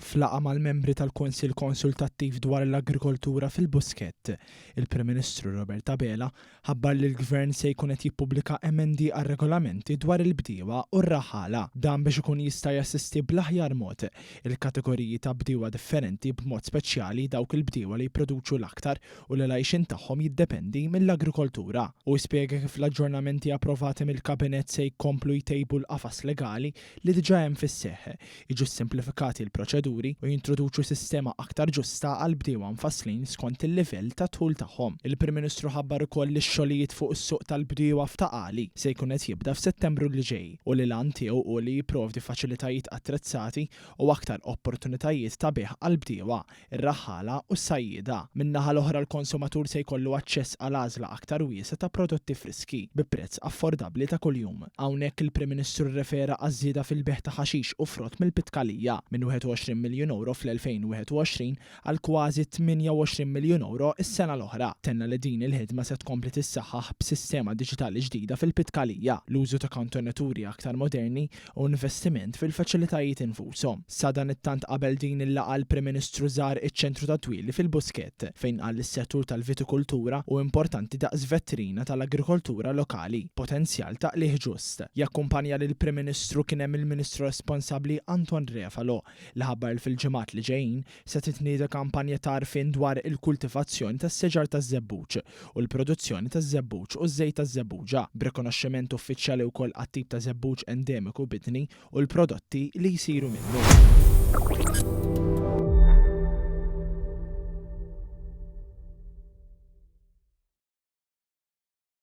F'laqgħa mal-membri tal-Kunsill Konsultattiv dwar l-Agrikoltura fil-Buskett, il-Prim Ministru Robert Abela ħabbar li l-Gvern se jkun qed jippubblika emendi għar-regolamenti dwar il-bdiewa u r-raħħala. Dan biex ikun jista' jassisti bl-aħjar mod il-kategoriji ta' bdiewa differenti b'mod speċjali dawk il-bdiewa li jipproduċu l-aktar u li l-għajxien tagħhom jiddependi mill-agrikoltura. Hu spjega kif l-aġġornamenti approvati mill-Kabinett se jkomplu jtejbu l-qafas legali li diġà hemm fis-seħħ, jiġu ssimplifikati l-proċeduri u jintroduċu sistema aktar ġusta għall-bdiewa mfasslin skont il-livell ta' dħul tagħhom. Il-Prim Ministru ħabbar ukoll li x-xogħlijiet fuq is-suq tal-bdiewa f'Ta' Qali se jkun qed jibda f'Settembru li ġej u li l-għan tiegħu hu li jipprovdi faċilitajiet attrezzati u aktar opportunitajiet ta' bejgħ għall-bdiewa ir-raħħala u s-sajjieda. Min-naħa l-oħra l-konsumatur se jkollu aċċess għal għażla aktar wiesgħa ta' prodotti friski bi prezz affordabbli ta' kuljum. Hawnhekk il-Prim Ministru rrefera għaż-żieda fil-bejgħ ta' ħaxix u frott mill-Pitkalija, minn 21 miljun ewro fl-2021 għal kważi 28 miljun ewro s-sena l-oħra. Tenna li din il-ħidma se tkompli tissaħħaħ b'sistema diġitali ġdida fil-Pitkalija, l-użu ta' kontenituri aktar moderni u investiment fil-faċilitajiet infushom. Sadanittant qabel din il-laqgħa l-Prim Ministru żar iċ-Ċentru tad-Dwieli fil-Buskett, fejn qal li s-settur tal-vitikultura hu importanti daqs vetrina tal-agrikoltura lokali, b'potenzjal ta' qligħ ġust. Jakkumpanja lill-Prim Ministru kien hemm il-Ministru responsabbli Anton Refalo, li ħabbar li fil-ġimgħat li ġejjin se titnieda kampanja ta' għarfien dwar il-kultivazzjoni tas-siġar taż-żebbuġ u l-produzzjoni taż-żebbuġ u ż-żejt taż-żebbuġa, b'rikonoxximent uffiċjali wkoll għat-tip ta' żebbuġ endemiku bidni u l-prodotti li jsiru minnu.